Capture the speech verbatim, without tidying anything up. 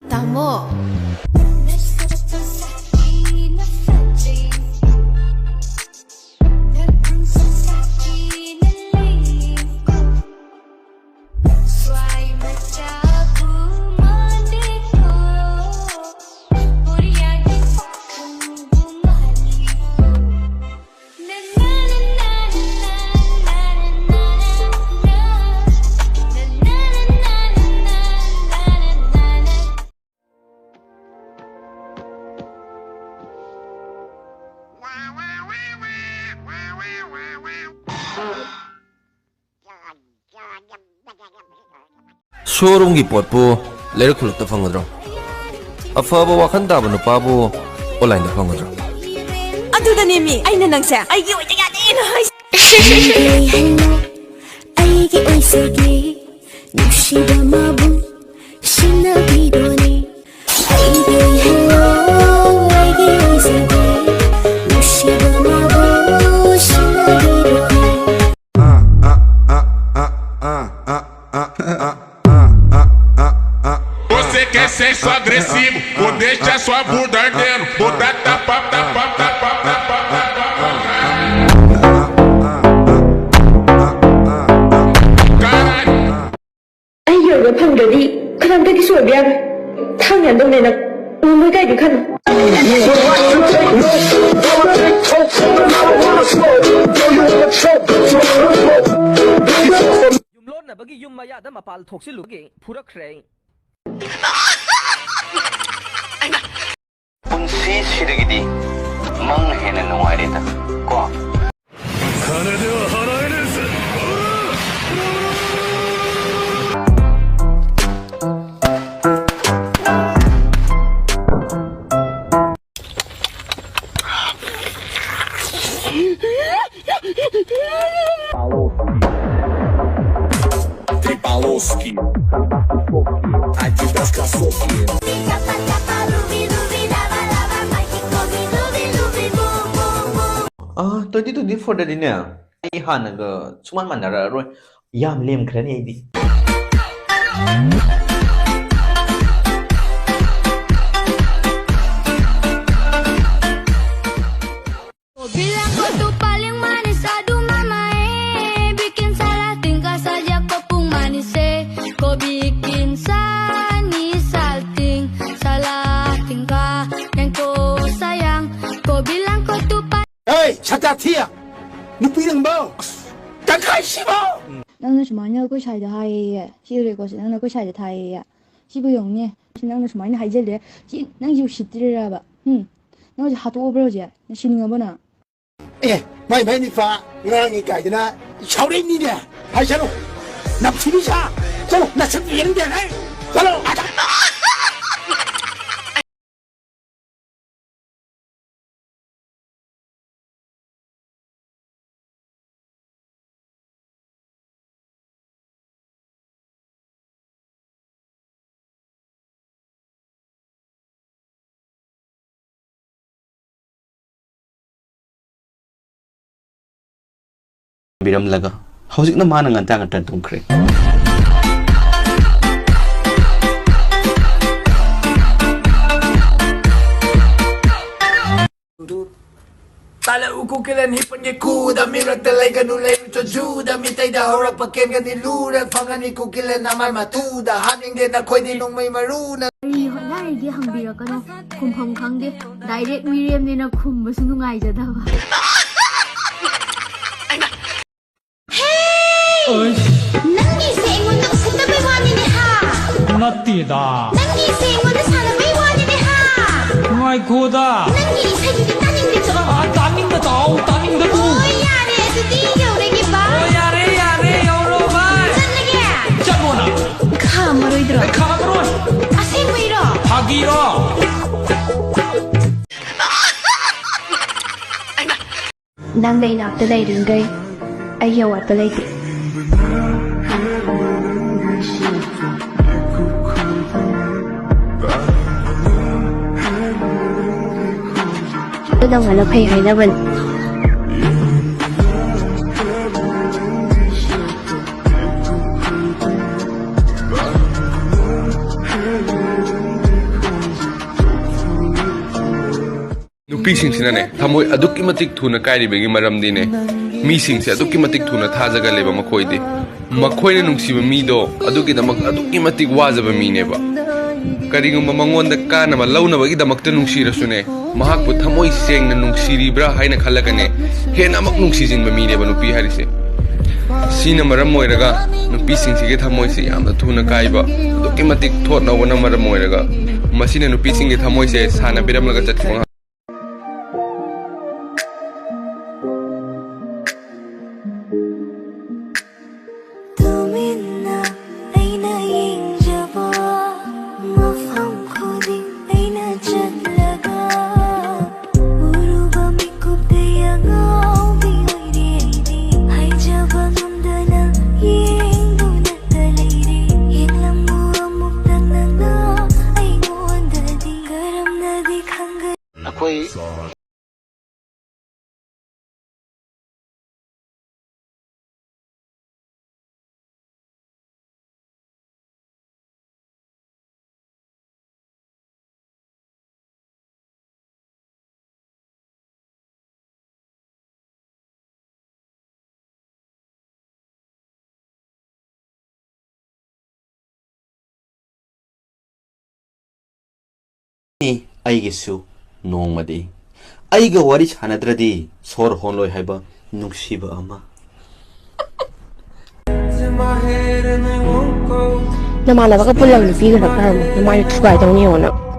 ꯇꯥꯃꯣ꯫ ꯁꯣꯔꯨꯝꯒꯤ ꯄꯣꯠꯄꯨ ꯂꯩꯔꯛ ꯈꯨꯜꯂꯛꯇ ꯐꯪꯒꯗ꯭ꯔꯣ? ꯑꯐꯕ ꯋꯥꯈꯜ ꯇꯥꯕ ꯅꯨꯄꯥꯕꯨ ꯑꯣꯟꯂꯥꯏꯟꯗ ꯐꯪꯒꯗ꯭ꯔꯣ? ꯑꯗꯨꯗꯅꯦꯃꯤ ꯑꯩꯅ ꯅꯪꯁꯦ ꯑꯩꯒꯤ ꯑꯣꯏꯗ ꯌꯥꯗꯦꯅ ꯍꯥꯏꯁꯦ꯫ ꯑꯩꯒꯤ ꯑꯣꯏꯖꯒꯦ ꯅꯨꯡꯁꯤꯕ ꯃꯥꯕꯨ ꯁꯤꯟꯅꯕꯤꯔꯣꯅꯦ꯫ ꯑꯩꯒꯤ ꯍꯦꯔꯣ, ꯑꯩꯒꯤ ꯑꯣꯏꯖꯒꯦ ꯅꯨꯡꯁꯤꯕ ꯃꯥꯕꯨ ꯁꯤꯟꯅꯕꯤꯔꯣꯅꯦ꯫ Você quer sexo agressivo, vou deixar sua bunda ardendo, vou dar tapa, tapa, tapa, tapa, tapa, tapa. Caralho. ꯑꯩꯒꯤ ꯑꯣꯏꯕ ꯐꯪꯗ꯭ꯔꯗꯤ ꯀꯅꯥꯝꯇꯒꯤꯁꯨ ꯑꯣꯏꯕ ꯌꯥꯔꯣꯏ꯫ ꯊꯥꯡ ꯌꯥꯟꯗꯧꯅꯦ ꯅꯪ꯫ ꯉꯝꯃꯣꯏ ꯀꯥꯏꯗꯤ ꯈꯟꯅꯨ꯫ ꯌꯨꯝꯂꯣꯟꯅꯕꯒꯤ ꯌꯨꯝ ꯃꯌꯥꯗ ꯃꯄꯥꯜ ꯊꯣꯛꯆꯤꯜꯂꯨꯕꯒꯤ ꯐꯨꯔꯛꯈ꯭ꯔꯦ ꯑꯩ꯫ ꯄꯨꯟꯁꯤ ꯁꯤꯗꯒꯤꯗꯤ ꯃꯪꯅ ꯍꯦꯟꯅ ꯅꯨꯡꯉꯥꯏꯔꯦꯗ ꯀꯣ꯫ Tripaloski. Adidas Kasoki. Twenty twenty ꯐꯣꯔꯗꯗꯤꯅꯦ, ꯑꯩ ꯍꯥꯟꯅꯒ ꯁꯨꯃꯥꯟ ꯃꯥꯟꯅꯔꯛꯑꯔꯣꯏ꯫ ꯌꯥꯝ ꯂꯦꯝꯈ꯭ꯔꯅꯤ ꯑꯩꯗꯤ꯫ Kau bilang kau tu paling manis, aduh mama eh. Bikin salah tingkah saja kau pun manis eh. Kau bikin Sani salting, salah tingkah dan kau sayang. Kau bilang kau tu paling Hey, ꯁꯇꯥꯊꯤꯌꯥ! ꯅꯨꯄꯤ ꯅꯪꯕꯣ! ꯇꯪꯈꯥꯏ ꯁꯤꯕꯣ! ꯅꯪꯅ ꯁꯨꯃꯥꯏꯅ ꯑꯩꯈꯣꯏ ꯁꯥꯏꯗ ꯍꯥꯏꯌꯦꯌꯦ꯫ ꯁꯤ ꯔꯦꯀꯣꯔꯠꯁꯦ ꯅꯪꯅ ꯑꯩꯈꯣꯏ ꯁꯥꯏꯗ ꯊꯥꯏꯌꯦꯌꯦ꯫ ꯁꯤꯕꯨ ꯌꯦꯡꯉꯨꯅꯦ꯫ ꯁꯤ ꯅꯪꯅ ꯁꯨꯃꯥꯏꯅ ꯍꯥꯏꯖꯜꯂꯦ꯫ ꯁꯤ ꯅꯪꯁꯤ ꯎꯁꯤꯠꯇ꯭ꯔꯤꯔꯕ? ꯎꯝ? ꯅꯪ ꯍꯧꯖꯤꯛ ꯍꯥꯠꯇꯣꯛꯑꯕ꯭ꯔꯣ ꯍꯧꯖꯤꯛ? ꯅꯪ ꯁꯤꯅꯤꯡꯉꯕꯣ ꯅꯪ? ꯑꯦ, ꯃꯥꯏ ꯃꯥꯏ ꯅꯨꯄꯥ ꯉꯥꯡꯉꯤ ꯀꯥꯏꯗꯅ ꯁꯥꯎꯔꯛꯏꯅꯤꯅꯦ꯫ ꯍꯥꯏꯁꯅꯨ꯫ ꯅꯝꯊꯤꯕꯤ ꯁꯥ꯫ ꯆꯠꯂꯣ, ꯅꯁꯛꯇꯨ ꯌꯦꯡꯅꯤꯡꯗꯦ꯫ ꯍꯦ, ꯆꯠꯂꯣ꯫ ꯕꯤꯔꯝꯂꯒ ꯍꯧꯖꯤꯛꯅ ꯃꯥꯅ ꯉꯟꯇꯥ ꯉꯟꯇꯥ ꯇꯨꯝꯈ꯭ꯔꯦ꯫ ꯇꯥꯂꯛꯎ ꯀꯨꯀꯤꯂꯦꯟ ꯍꯤꯞꯄꯟꯒꯤ ꯀꯨꯗ ꯃꯤꯔꯛꯇ ꯂꯩꯒꯅꯨ ꯂꯩꯔꯨ ꯆꯣꯖꯨꯗ ꯃꯤꯇꯩꯗ ꯍꯧꯔꯛꯄ ꯀꯦꯟꯒꯅꯤ ꯂꯨꯔ ꯐꯪꯒꯅꯤ ꯀꯨꯀꯤꯂꯦꯟ ꯅꯃꯥꯏ ꯃꯇꯨꯗ ꯍꯥꯠꯅꯤꯡꯗꯦ ꯅꯈꯣꯏꯗꯤ ꯅꯣꯡꯃꯩ ꯃꯔꯨꯅ ꯀꯔꯤ ꯍꯣꯠꯅꯔꯤꯒꯦ ꯍꯪꯕꯤꯔꯛꯀꯅꯣ꯫ ꯈꯨꯝꯐꯝ ꯈꯪꯗꯦ꯫ ꯗꯥꯏꯔꯦꯛ ꯃꯤꯔꯦꯝꯅꯤꯅ ꯈꯨꯝꯕꯁꯨ ꯅꯨꯡꯉꯥꯏꯖꯗꯕ꯫ ꯍꯦ! ꯑꯩꯁ! ꯅꯪꯒꯤꯁꯦ ꯑꯩꯉꯣꯟꯗ ꯎꯁꯤꯠꯇꯕꯩ ꯋꯥꯅꯤꯅꯦ ꯍꯥ? ꯅꯠꯇꯦꯗ꯫ ꯅꯪꯒꯤꯁꯦ ꯑꯩꯉꯣꯟꯗ ꯁꯥꯟꯅꯕꯩ ꯋꯥꯅꯤꯅꯦ ꯍꯥ? ꯉꯥꯏꯈꯣꯗ꯫ ꯅꯪꯒꯤ ꯏꯁꯩꯗꯨꯗꯤ ꯇꯥꯅꯤꯡꯗꯦ ꯆꯠꯂꯣ꯫ ꯑ, ꯇꯥꯅꯤꯡꯗ ꯇꯥꯎ, ꯇꯥꯅꯤꯡꯗ ꯇꯨ꯫ ꯑꯣ, ꯌꯥꯔꯦ, ꯑꯗꯨꯗꯤ ꯌꯧꯔꯒꯦ, ꯕꯥꯏ꯫ ꯑꯣ, ꯌꯥꯔꯦ, ꯌꯥꯔꯦ, ꯌꯧꯔꯣ, ꯕꯥꯏ꯫ ꯆꯠꯂꯒꯦ꯫ ꯆꯠꯂꯣꯅ꯫ ꯈꯥꯝꯃꯔꯣꯏꯗ꯭ꯔꯣ? ꯑꯩ ꯈꯥꯝꯃꯔꯣꯏ꯫ ꯑꯁꯦꯡꯕꯩꯔꯣ? ꯐꯥꯒꯤꯔꯣ? ꯅꯪ ꯅꯩꯅꯥꯛꯇ ꯂꯩꯔꯤꯈꯩ ꯑꯩꯒꯤ ꯑꯋꯥꯠꯄ ꯂꯩꯇꯦ꯫ ꯑꯗꯨ ꯅꯪ ꯍꯥꯟꯅ ꯐꯩ ꯍꯥꯏꯅꯕꯅꯤ꯫ ꯅꯨꯄꯤꯁꯤꯡꯁꯤꯅꯅꯦ, ꯊꯃꯣꯏ ꯑꯗꯨꯛꯀꯤ ꯃꯇꯤꯛ ꯊꯨꯅ ꯀꯥꯏꯔꯤꯕꯒꯤ ꯃꯔꯝꯗꯤꯅꯦ, ꯃꯤꯁꯤꯡꯁꯦ ꯑꯗꯨꯛꯀꯤ ꯃꯇꯤꯛ ꯊꯨꯅ ꯊꯥꯖꯒꯜꯂꯦꯕ ꯃꯈꯣꯏꯗꯤ꯫ ꯃꯈꯣꯏꯅ ꯅꯨꯡꯁꯤꯕ ꯃꯤꯗꯣ ꯑꯗꯨꯒꯤꯗꯃꯛ ꯑꯗꯨꯛꯀꯤ ꯃꯇꯤꯛ ꯋꯥꯖꯕ ꯃꯤꯅꯦꯕ꯫ ꯀꯔꯤꯒꯨꯝꯕ ꯃꯉꯣꯟꯗ ꯀꯥꯟꯅꯕ ꯂꯧꯅꯕꯒꯤꯗꯃꯛꯇ ꯅꯨꯡꯁꯤꯔꯁꯨꯅꯦ, ꯃꯍꯥꯛꯄꯨ ꯊꯃꯣꯏ ꯁꯦꯡꯅ ꯅꯨꯡꯁꯤꯔꯤꯕ꯭ꯔꯥ ꯍꯥꯏꯅ ꯈꯜꯂꯒꯅꯦ, ꯍꯦꯟꯅ ꯑꯃꯨꯛ ꯅꯨꯡꯁꯤꯖꯤꯟꯕ ꯃꯤꯅꯦꯕ ꯅꯨꯄꯤ ꯍꯥꯏꯔꯤꯁꯦ꯫ ꯁꯤꯅ ꯃꯔꯝ ꯑꯣꯏꯔꯒ ꯅꯨꯄꯤꯁꯤꯡꯁꯤꯒꯤ ꯊꯃꯣꯏꯁꯦ ꯌꯥꯝꯅ ꯊꯨꯅ ꯀꯥꯏꯕ, ꯑꯗꯨꯛꯀꯤ ꯃꯇꯤꯛ ꯊꯣꯠ ꯅꯧꯕꯅ ꯃꯔꯝ ꯑꯣꯏꯔꯒ, ꯃꯁꯤꯅ ꯅꯨꯄꯤꯁꯤꯡꯒꯤ ꯊꯃꯣꯏꯁꯦ ꯁꯥꯟꯅꯕꯤꯔꯝꯂꯒ ꯆꯠꯈꯤꯕ ꯉꯥꯛ-, ꯇꯨꯃꯤꯟꯅ ꯑꯩꯅ ꯌꯦꯡꯖꯕ ꯃꯐꯝ ꯈꯨꯗꯤꯡ ꯑꯩꯅ ꯆꯠꯂꯒ, ꯎꯔꯨꯕ ꯃꯤꯀꯨꯞꯇ ꯑꯉꯥꯎꯕꯤ ꯑꯣꯏꯔꯦ ꯑꯩꯗꯤ꯫ ꯍꯥꯏꯖꯕ ꯉꯝꯗꯅ ꯌꯦꯡꯗꯨꯅꯇ ꯂꯩꯔꯦ꯫ ꯌꯦꯡꯂꯝꯃꯨ ꯑꯃꯨꯛꯇꯪ ꯅꯪꯅ ꯑꯩꯉꯣꯟꯗꯗꯤ꯫ ꯀꯔꯝꯅꯗꯤ ꯈꯪꯒꯅꯤ? ꯑꯩꯈꯣꯏ ꯑꯩꯒꯤꯁꯨ ꯅꯣꯡꯃꯗꯤ ꯑꯩꯒ ꯋꯥꯔꯤ ꯁꯥꯟꯅꯗ꯭ꯔꯗꯤ ꯁꯣꯔ ꯍꯣꯟꯂꯣꯏ ꯍꯥꯏꯕ ꯅꯨꯡꯁꯤꯕ ꯑꯃ꯫ ꯅꯃꯥꯟꯅꯕꯒ ꯄꯨꯜꯂꯒ ꯅꯨꯄꯤꯒ ꯅꯛꯅꯔꯝꯃꯣ, ꯅꯃꯥꯏꯗꯣ ꯊꯨꯒꯥꯏꯗꯧꯅꯤ ꯌꯦꯡꯉꯣ ꯅꯪ꯫